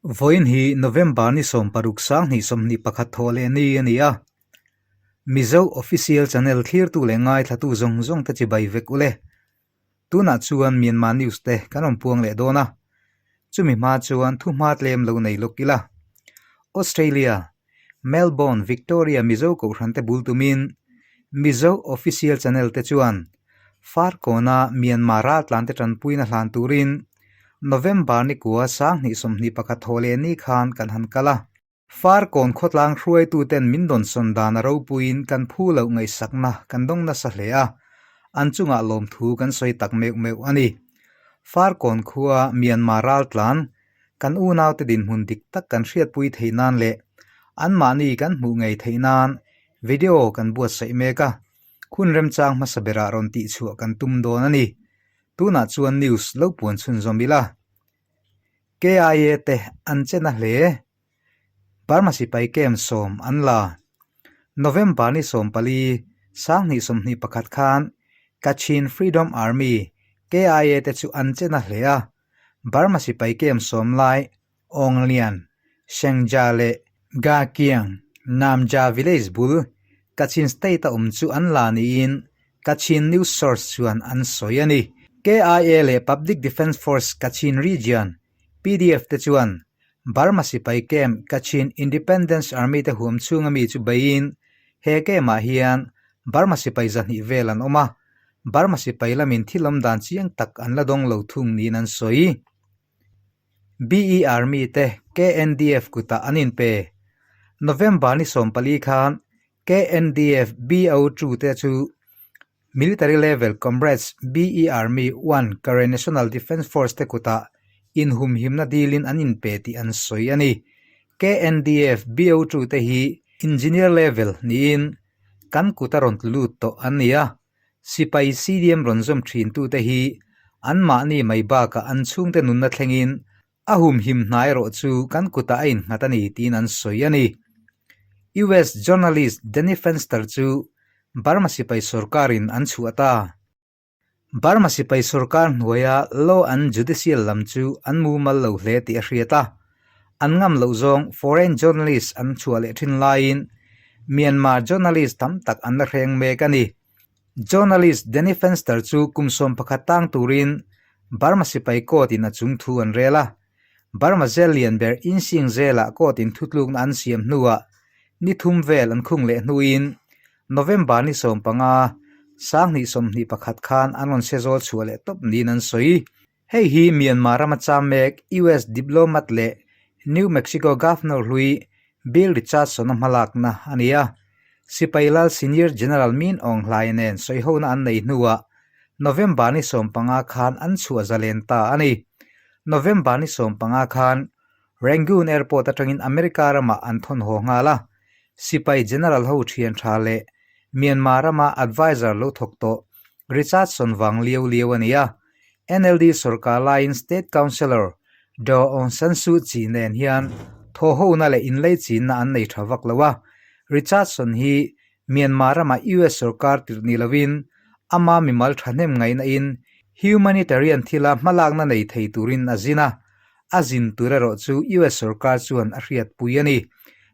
Vawiin hi November ni 16 2021 thawh leh ni a ni a. Mizo Official Channel thlirtu leh ngaithlatu zawng zawng te chibai vek ule. Tunah chuan Myanmar News te kan rawn puang leh dawn a. Chumi hma chuan thu hma tlem lo nei lawk ila. Australia, Melbourne, Victoria Mizo Kohhran te bul tumin Mizo Official Channel te chuan Farkawna Myanmar raltlan te tanpuina hlan turin November ni kua 2021 thawh leh ni khan kan han kal a. Farkawn khawtlang hruaituten min dawnsawn dan a ropuiin kan phu loh ngaihsakna kan dawng nasa hle a, an chungah lawmthu kan sawi tak meuh meuh a ni. Farkawn khua Myanmar raltlan kan unaute dinhmun dik tak kan hriatpui theih nan leh anmahni kan hmuh ngei theih nan video kan buatsaih mek a, hun remchang hmasa berah rawn tihchhuah kan tum dawn a ni. Tunah chuan news lo puan chhunzawm ila. KIA te an che na hle. Burma sipai camp 10 an la. November ni 14, 2021 khan Kachin Freedom Army, KIA te chu an che na hle a. Burma sipai camp 10 lai Awnglian, Shengja leh Gakiang, Namja village bul Kachin state a awm chu an la niin Kachin News Source chuan an sawi a ni. KIA leh Public Defence Force Kachin Region, PDF, te chuan Burma sipai camp Kachin Independence Army te huam chhunga mi chu beiin he camp-ah hian Burma sipai 200 vel an awm a, Burma sipai lamin thil awm dan chiang tak an la dawng lo thung niin an sawi. BE Army te KNDF kutah an inpe. November ni 14 khan KNDF BO2 te chu Military Level Comrades BE Army 1 Karen National Defence Force te kutah inhumhimna dilin an inpe tih an sawi a ni. KNDF BO2 te hi Engineer Level niin kan kuta rawn tlu lut tawh an ni a, sipai CDM rawn zawm thintute hi anmahni mai bakah an chhungte nunna thlengin A humhim hna erawh chu kan kutah a innghat a ni tiin an sawi a ni. US journalist Danny Fenster chu Burma sipai sorkarin an chhuah ta. Burma sipai sorkar hnuaia law and judicial lam chu an mumal lo hle tih a hriat a. An ngam loh zawng foreign journalist an chhuah leh thin laiin Myanmar journalist tam tak an la hreng mek a ni. Journalist Danny Fenster chu kum 11 tang turin Burma sipai court in a chung thu an rel a. Burma zel lian ber Insing zelah court in thutlukna an siam hnuah ni thum vel an khung leh hnuin November ni 15, 2021 khan an rawn se zawl chhuah leh tawp niin an sawi. Hei hi Myanmar rama cham mek US diplomat leh New Mexico Governor hlui Bill Richardson-a hmalakna a ni a. Sipai lal Senior General Min Aung Hlaing nen sawihona an nei hnuah November ni 15 khan an chhuah zalen ta a ni. November ni 15 khan Rangoon Airport atangin America ramah an thawn haw nghal a. Sipai General ho thian tha leh Myanmar rama advisor lo thawk tawh Richardson vang liau liau a ni a. NLD sorkar laiin State Councillor Daw Aung San Suu Kyi nen hian thawhhona leh inleichinna an nei tha vak lo a. Richardson hi Myanmar ramah US sorkar tirh ni lovin ama mimal thahnem ngaihna in humanitarian thila hmalakna nei thei turin a zin a. A zin tur erawh chu US sorkar chuan a hriatpui a ni.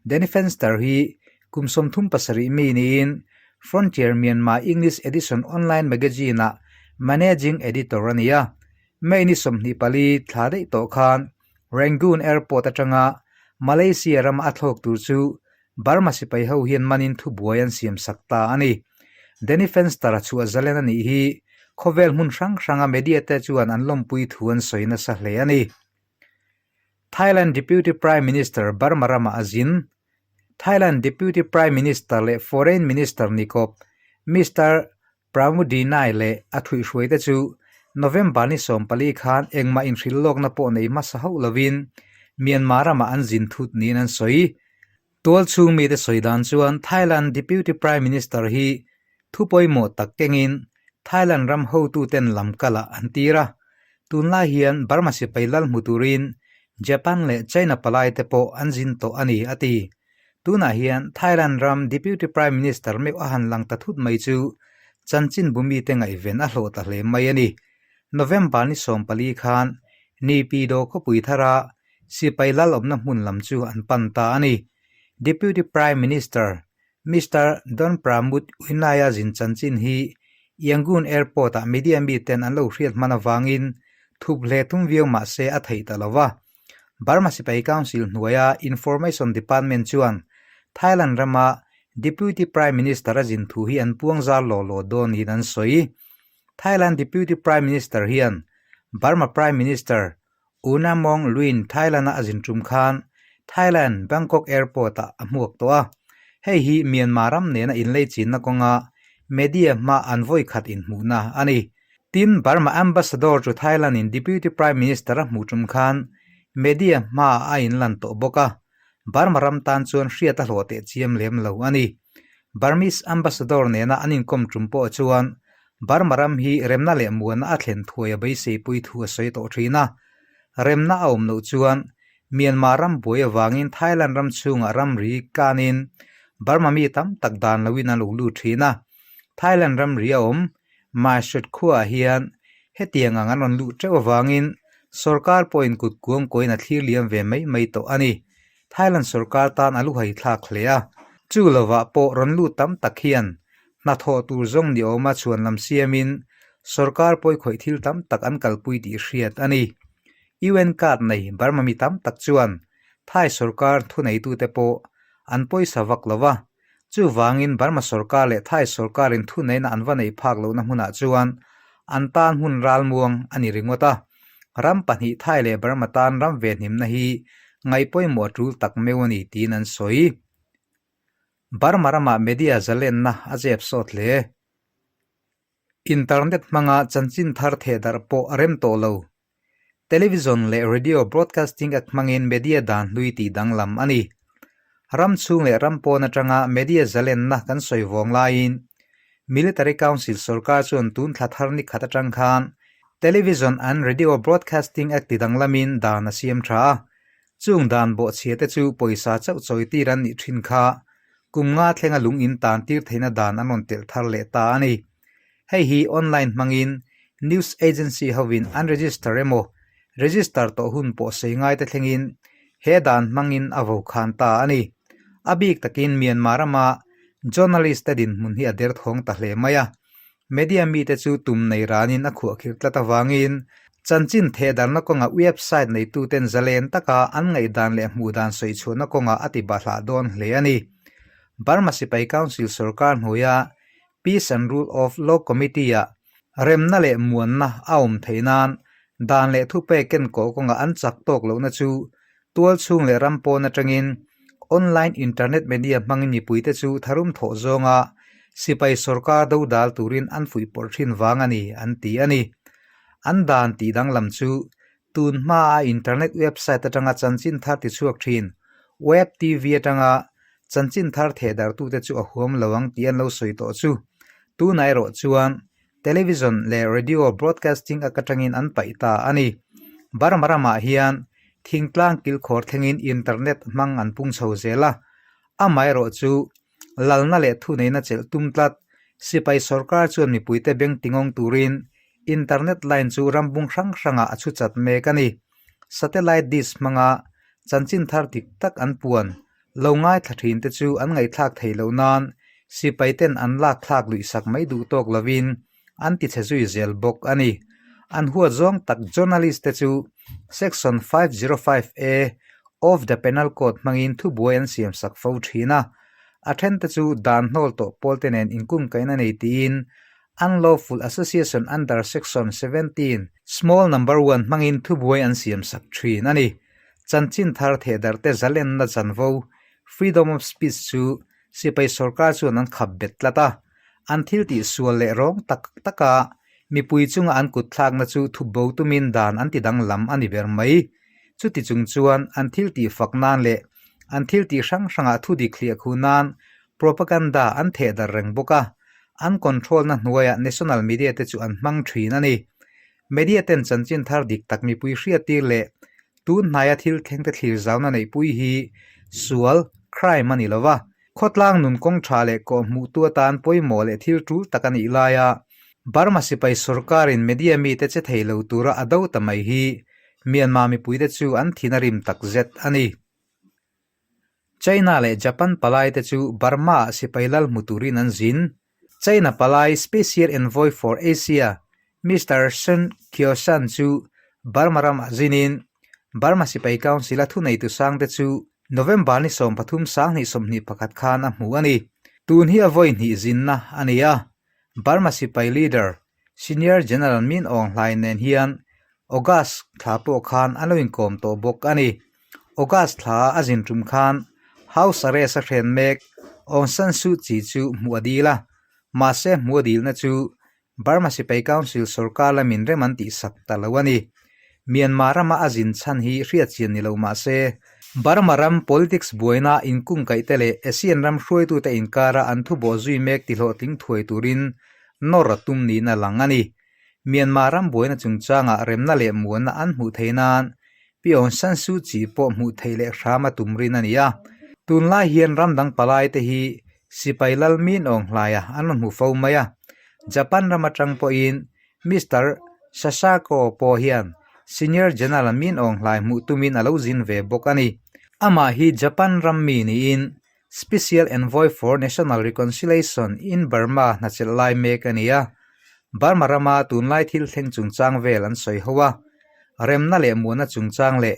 Danny Fenster hi kum 37 mi niin Frontier Myanmar English Edition online magazine-ah managing editor a ni a. May ni 24 thla daih tawh khan Rangoon Airport atanga Malaysia rama a thlawk tur chu Burma sipai ho hian manin thubuai an siam sak ta a ni. Danny Fenster a chhuah zalen a nih hi khawvel hmun hrang hranga media te chuan an lawmpui thu an sawi nasa hle a ni. Thailand Deputy Prime Minister Burma rama a zin Thailand Deputy Prime Minister leh Foreign Minister ni kawp Mister Pramudinai leh a thuihhruaite chu November ni 14 khan engmah inhrilh lawkna pawh nei hmasa hauh lovin Myanmar ramah an zin thut niin an sawi. Tual chhung mite sawi dan chuan Thailand Deputy Prime Minister hi thu pawimawh tak kengin Thailand ram hotuten lam kalah an tir a. Tunlai hian Burma sipai lal hmu turin Japan leh China palai te pawh an zin tawh a ni, a ti. Tunah hian Thailand ram Deputy Prime Minister meuh a han lang ta thut mai chu chanchin bumite ngaihven a hlawh ta hle mai a ni. November ni 14 khan Naypyidaw khawpui thara. sipai lal awmna hmun lam chu an pan ta a ni. Deputy Prime Minister Mister Don Pramud Winaya zin chanchin hi Yangon Airport-ah media miten an lo hriat hman avangin thup hle tum viau mah se a theih ta lo va. Burma Sipai Council hnuaia Information Department chuan Thailand rama Deputy Prime Minister a zin thu hi an puang zar law law dawn niin an sawi. Thailand Deputy Prime Minister hian Burma Prime Minister Una Mong Lwin Thailand-a a zin tum khan Thailand Bangkok Airport-ah a hmuak tawh a. Hei hi Myanmar ram nena inleichinna kawnga media hma an vawi khat inhmuhna a ni. Tin, Burma Ambassador chu Thailand-in Deputy Prime Minister a hmuh tum khan media hmaah a inlan tawh bawk a, Burma ram tan chuan hriat a hlawh teh chiam lem lo a ni. Burmese Ambassador nena an inkawm tum pawh chuan Burma ram hi remna leh muanna a thlen thuai a beiseipui thu a sawi tawh thin a. Remna a awm loh chuan Myanmar ram buai avangin Thailand ram chhungah ramri kanin Burma mi tam tak dan loin an lo lut thin a. Thailand ramri a awm Mahsut khuaah hian hetiang ang an rawn luh teuh avangin sorkar pawhin kut kuang kawiin a thlir liam ve mai mai tawh a ni. Thailand sorkar tan a luhai thlak hle a, chu lovah pawh rawn lut tam tak hian hnathawh tur zawng ni awma chhuan lam siamin sorkar pawikhawih thil tam tak an kalpui tih hriat a ni. UN card nei Burma mi tam tak chuan Thai sorkar thuneitute pawh an pawisa vak lo va, Chuvangin Burma sorkar leh Thai sorkarin thuneihna an va neih phak lohna hmunah chuan an tan hmun ralmuang a ni ringawt a. Ram pahnih Thai leh Burma tan ram venhimna hi ngaihpawimawh a tul tak meuh a ni tiin an sawi. Burma ramah media zalenna a zep sawt hle. Internet hmanga chanchin thar thehdarh pawh a rem tawh lo. Television leh Radio Broadcasting Act hmangin media dan hlui tih danglam a ni. Ram chhung leh ram pawn atanga media zalenna kan sawi vawng laiin Military Council sorkar chuan tun thla thar ni khat atang khan Television and Radio Broadcasting Act ti danglamin dan a siam tha a. Chung dan bawhchhia te chu pawisa chauh chawi tir an nih thin kha Kum nga thlenga lung in tan tir theihna dan an rawn telh thar leh ta a ni. Hei hi online hmangin news agency hovin an register emaw, register tawh hun pawh sawi ngai te thlengin he dan hmangin a vo khan ta a ni. A bik takin Myanmar rama journalist te dinhmun hi a derthawng ta hle mai a. Media mite chu tum nei ranin a khuahkhirh tlat avangin chanchin thehdarna kawnga website neituten zalen taka an ngaihdan leh hmuhdan sawichhuahna kawngah a ti bahlah dawn hle a ni. Burma Sipai Council sorkar hnuaia Peace and Rule of Law Committee-ah remna leh muanna a awm theih nan dan leh thupek kenkawh kawngah an chak tawk lohna chu Tual chhung leh ram pawn atangin online internet media hmangin mipuite chu tharum thawh zawnga sipai sorkar do dal turin an fuihpawrh thin vang a ni an ti a ni. An dan tih danglam chu tun hmaa internet website atanga chanchin thar tichhuak thin web TV atanga chanchin thar thehdarhtute chu a huam lo ang tih an lo sawi tawh chu tunah erawh chuan Television leh Radio Broadcasting ak atangin an paih ta a ni. Burma ramah hian thingtlang kilkhawr thlengin internet hmang an pung chho zel a, amaherawh chu lalna leh thuneihna chelh tum tlat sipai sorkar chuan mipuite beng tingawng turin internet line chu rambung hrang hrangah a chhu chat mek a ni. Satellite dish hmanga chanchin thar dik tak an puan Lo ngaithla thin te chu an ngaihthlak theih loh nan sipai ten an lak thlak luih sak mai duh tawk lovin an ti chhe zui zel bawk a ni. An huat zawng tak journalist te chu Section 505 A of the Penal Code hmangin thubuai an siam sak fo thin a, a then te chu dan hnawl tawh pawl te nen inkungkaihna nei tiin Unlawful Association under Section 17 small number one hmangin thubuai an siam sak thin a ni. Chanchin thar thehdarhte zalenna chanvo, freedom of speech, chu sipai sorkar chuan an khap bet tlat a. An thil tih sual leh rawng tak taka mipui chunga an kut thlakna chu thupbo tumin dan an ti danglam a ni ber mai. Chuti chung chuan an thil tih fak nan leh an thil tih hrang hrangah thu dik hliah khuh nan propaganda an thehdarh reng bawk a, an control-na hnuaiah national media te chu an hmang thin a ni. Media ten chanchin thar dik tak mipui hriattir leh tun hnaia thil thleng te thlir zauna neihpui hi sual, crime, a ni lo va, khawtlang nun kawng tha leh kawhhmuhtu atan pawimawh leh thil tul tak a nih laia Burma sipai sorkarin media mite che thei lo tura a do ta mai hi. Myanmar mipuite chu an thin a rim takzet a ni. China leh Japan palaite chu Burma-ah sipai lal hmu turin an zin. China palai Special Envoy for Asia Mister Sun Qioshan chu Burma ramah zinin Burma Sipai Council-a thuneitu sangte chu November ni 13 2021 khan a hmu a ni. Tun hi a vawi hnih zinna a ni a, Burma Sipai leader Senior General Min Aung Hlaing nen hian August thla pawh khan an lo inkawm tawh bawk a ni. August thla a zin tum khan House arrest a hren mek Aung San Suu Kyi chu hmuh a dil a, mahse hmuh a dilna chu Burma Sipai Council sorkar lamin rem an tihsak ta lo a ni. Myanmar rama a zin chhan hi hriatchian ni lo mah se, Burma ram politics buaina inkungkaihte leh ASEAN ram hruaitute inkara an thubawh zui mek tihlawhtling thuai turin nawr a tum niin a lang a ni. Myanmar ram buaina chungchangah remna leh muanna an hmuh theih nan Pi Aung San Suu Kyi pawh hmuh theih leh hram a tum rin a ni a. Tunlai hian ram dang palai te hi sipai lal Min Aung Hlaia an rawn hmu fo mai a. Japan ram atang pawhin Mister Sasako pawh hian Senior General Min Aung Hlai hmuh tumin a lo zin ve bawk a ni. Amah hi Japan ram mi niin Special Envoy for National Reconciliation in Burma hnachelh lai mek a ni a. Burma rama tunlai thil thleng chungchang vel an sawi ho a. Remna leh muanna chungchang leh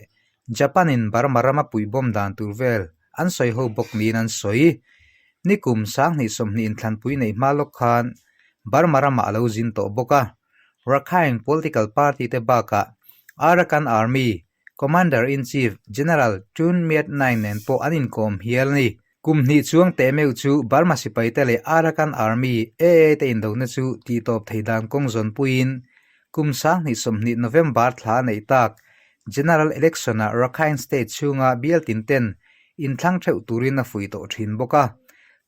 Japan-in Burma rama puihbawm dan tur vel an sawi ho bawk niin an sawi. Nikum 2020 inthlanpui neih hma lawk khan Burma ramah a lo zin tawh bawk a. Rakhine political party te bakah Arakan Army Commander-in-Chief General Tun Myat Naing nen pawh an inkawm hial a ni. Kum hnih chuang teh meuh chu Burma sipaite leh Arakan Army, AA, te indona chu tihtawp thei dan kawng zawnpuiin kum 2020 November thla a neih tak General Election-ah Rakhine State chhunga bial tin ten inthlang theuh turin a fuih tawh thin bawk a.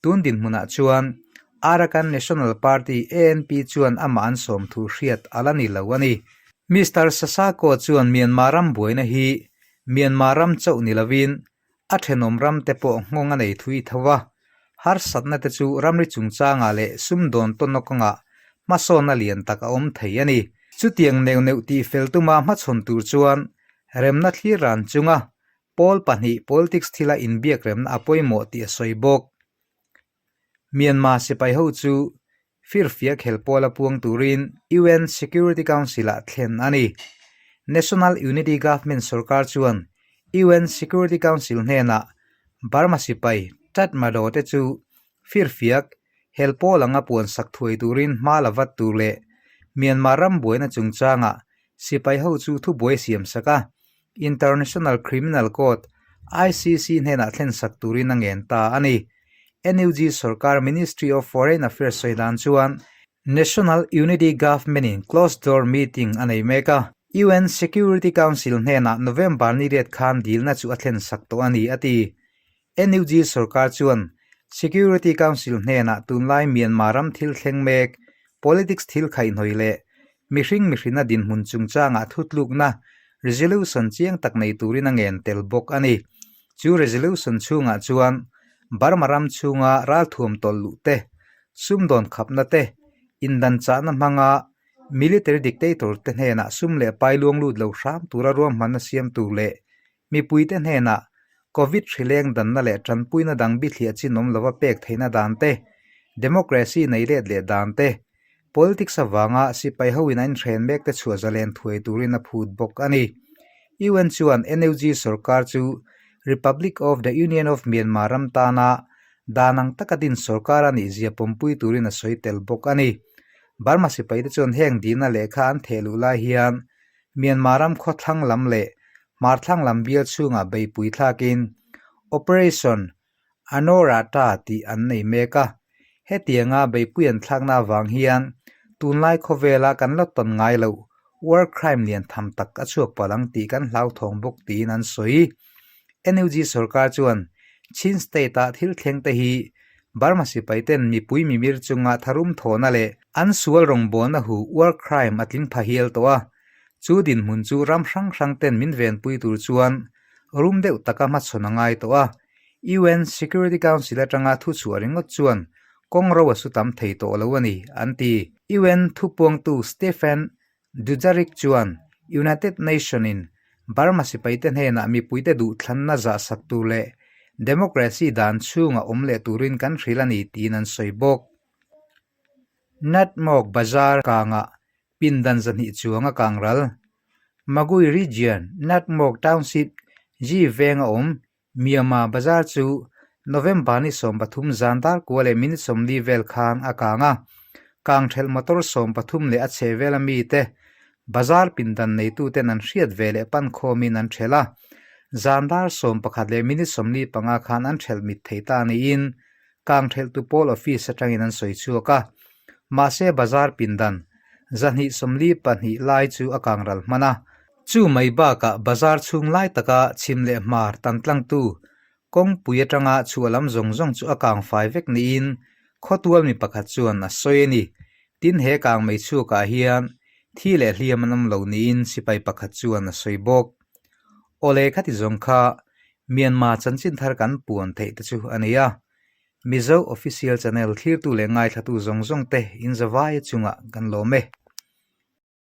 Tun dinhmunah chuan Arakan National Party, ANP, chuan amah an sawm thu hriat a la ni lo a ni. Mister Sasako chuan Myanmar ram buaina hi Myanmar ram chauh ni lovin a thenawm ram te pawh nghawng a nei thui tho a, harsatna te chu ramri chungchangah leh sumdawn tawnna kawngah hmasawnna lian tak a awm thei a ni. Chutiang neuh neuh tihfel tuma hmachhawn tur chuan remna thlir ran chunga pawl pahnih politics thila inbiak remna a pawimawh tih a sawi bawk. Myanmar sipai ho chu firfia khel pawl a puang turin UN Security Council-ah thlen a ni. National Unity Government sorkar chuan UN Security Council hnenah Burma sipai Tatmadaw te chu firfiak hel pawl anga puan sak thuai turin hma la vat tur leh Myanmar ram buaina chungchangah sipai ho chu thubuai siam sak a, International Criminal Court, ICC, hnenah thlen sak turin a ngen ta a ni. NUG sorkar Ministry of Foreign Affairs sawi dan chuan National Unity Government-in closed door meeting a nei mek a, UN Security Council hnenah November ni riat khan dilna chu a thlen sak tawh a ni, a ti. NUG sorkar chuan Security Council hnenah tunlai Myanmar ram thil thleng mek, politics thil khaihhnawih leh mihring mihrina dinhmun chungchangah thutlukna resolution chiang tak nei turin a ngen tel bawk a ni. Chu resolution chhungah chuan Burma ram chhunga ralthuam tawlh luh te, sumdawn khapna te, indanchahna hmanga military dictator te hnenah sum leh pai luang lut lo hram tura ruahmanna siam tur leh Mipuite hnenah Covid hrileng danna leh tanpuina dang bithliah chin awm lova pek theihna dan te, democracy nei let leh dan te, politics avanga sipai hoin a inhren mek te chhuah zalen thuai turin a phut bawk a ni. UN chuan NUG sorkar chu Republic of the Union of Myanmar ram tana dan ang taka din sorkar a nih zia pawmpui turin a sawi tel bawk a ni. Burma sipaite chuan heng dihna lehkha an theh luh lai hian Myanmar ram khawthlang lam leh hmarthlang lam bial chhungah beipui thlakin Operation Anorata tih an nei mek a. Hetianga beipui an thlakna avang hian tunlai khawvela kan la tawn ngai loh war crime lian tham tak a chhuak palh ang tih kan hlauthawng bawk tiin an sawi. NUG sorkar chuan Chin State-a thil thleng te hi Burma sipai ten mipui mimir chunga tharum thawhna leh an sual rawngbawlna hu war crime a tling pha hial tawh a. Chu dinhmun chu ram hrang hrang ten min venpui tur chuan rum deuh taka hmachhawn a ngai tawh a. UN Security Council atanga thuchhuah ringawt chuan kawng ro a su tam thei tawh lo a ni, an ti. UN thupuangtu Stephen Dujarric chuan United Nation-in. Burma sipaite hnenah mipuite duhthlanna zahsak tur leh democracy dan chhunga awm leh turin kan hrilh a ni tiin an sawi bawk. Natmawk Bazar kangah pindan 200 chuang a kang ral. Magui Region, Natmawk Township, Ji venga awm Myanmar Bazar chu November ni 13 zan dar kua leh minute 40 vel khan a kang a. Kang thelh motor 13 leh a chheh vela mite Bazar pindan neituten an hriat ve leh pan khawmin an thelh a. Zan dar 11 leh minute 45 khan an thelh mit thei ta niin Kang thelhtu pawl office atangin an sawi chhuak a. Mahse bazar pindan 242 lai chu a kang ral hman a. Chu mai bakah bazar chhung lai taka chhim leh hmar tan tlangtu kawngpui atanga chhuah lam zawng zawng chu a kang fai vek niin khawtual mi pakhat chuan a sawi a ni. Tin he kang mei chhuakah hian thi leh hliam an awm lo niin sipai pakhat chuan a sawi bawk. Awle khati zawng kha Myanmar chanchin thar kan puan theih te chu a ni a. Mizo Official Channel thlirtu leh ngaithlatu zawng zawng te in zavaia chungah kan lawm e.